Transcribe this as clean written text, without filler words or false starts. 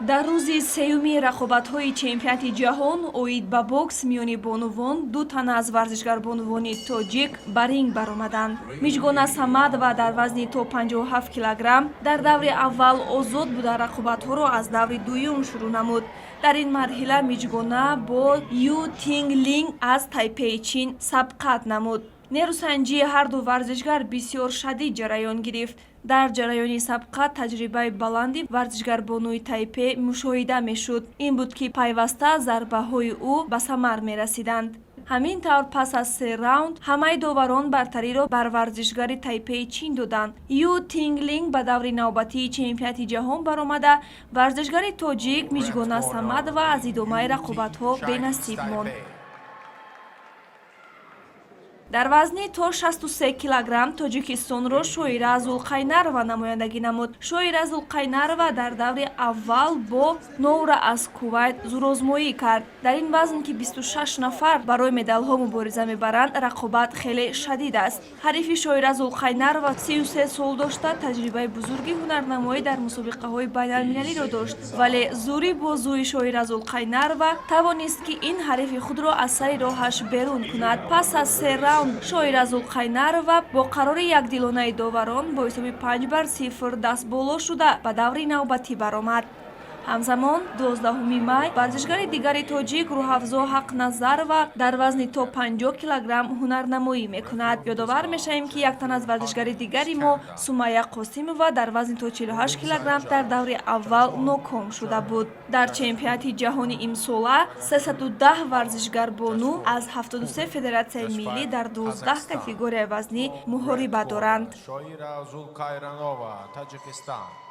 Дар рӯзи сеюми рақобатҳои чемпионати ҷаҳон оид ба бокс миёни бонувон ду тана аз варзишгарбонувони тоҷик ба ринг баромаданд. Миҷгона Самадова дар вазни то 57 килограмм дар даври аввал озод буда, рақобатҳоро аз даври дуюм шурӯъ намуд. Дар ин марҳила Миҷгона бо Ю Тинг Линг аз Тайпеи Чин сабқат намуд. Нерӯсанҷии ҳарду варзишгар бисёр шадид ҷараён гирифт. Дар ҷараёни сабқат таҷрибаи баланди варзишгарбонуи Тайпе мушоҳида мешуд. Ин буд, ки пайваста зарбаҳои ӯ ба самар мерасиданд. Ҳамин тавр, пас аз се раунд ҳамаи доварон бартариро бар варзишгари Тайпеи Чин доданд. Ю Тинглинг ба даври навбатии чемпионати ҷаҳон баромада, варзишгари тоҷик Миҷгона Самадова аз идомаи рақобатҳо бенасиб монд. Дар вазни то 63 килограмм Тоҷикистонро Шоира Зулқайнарова намояндагӣ намуд. Шоира Зулқайнарова дар даври аввал бо Ноура аз Кувайт зӯрозмоӣ кард. Дар ин вазн, ки 26 нафар барои медалҳо мубориза мебаранд, рақобат хеле шадид аст. Ҳарифи Шоира Зулқайнарова 33 сол дошта, таҷрибаи бузурги ҳунарнамоӣ дар мусобиқаҳои байналмилалиро дошт, вале зӯри бозуи Шоира Зулқайнарова тавонист, ки ин ҳарифи худро аз сари роҳаш берун кунад. Пас аз се раунд Шоира Зулқайнарова бо қарори якдилонаи доварон бо ҳисоби 5 бар 0 дастболо шуда, ба даври навбатӣ баромад. Ҳамзамон, 12 май варзишгари дигари тоҷик Рӯҳафзо Ҳақназарова дар вазни то 50 килограмм ҳунарнамоӣ мекунад. Ёдовар мешавем, ки як тан аз варзишгари дигари мо, Сумайя Қосимова, дар вазни то 48 килограмм дар даври аввал ноком шуда буд. Дар чемпионати ҷаҳони имсола 310 варзишгарбону аз 73 федератсияи миллӣ дар 12 категорияи вазнӣ муҳориба доранд. Шоира Зулкайранова, Таджикистан.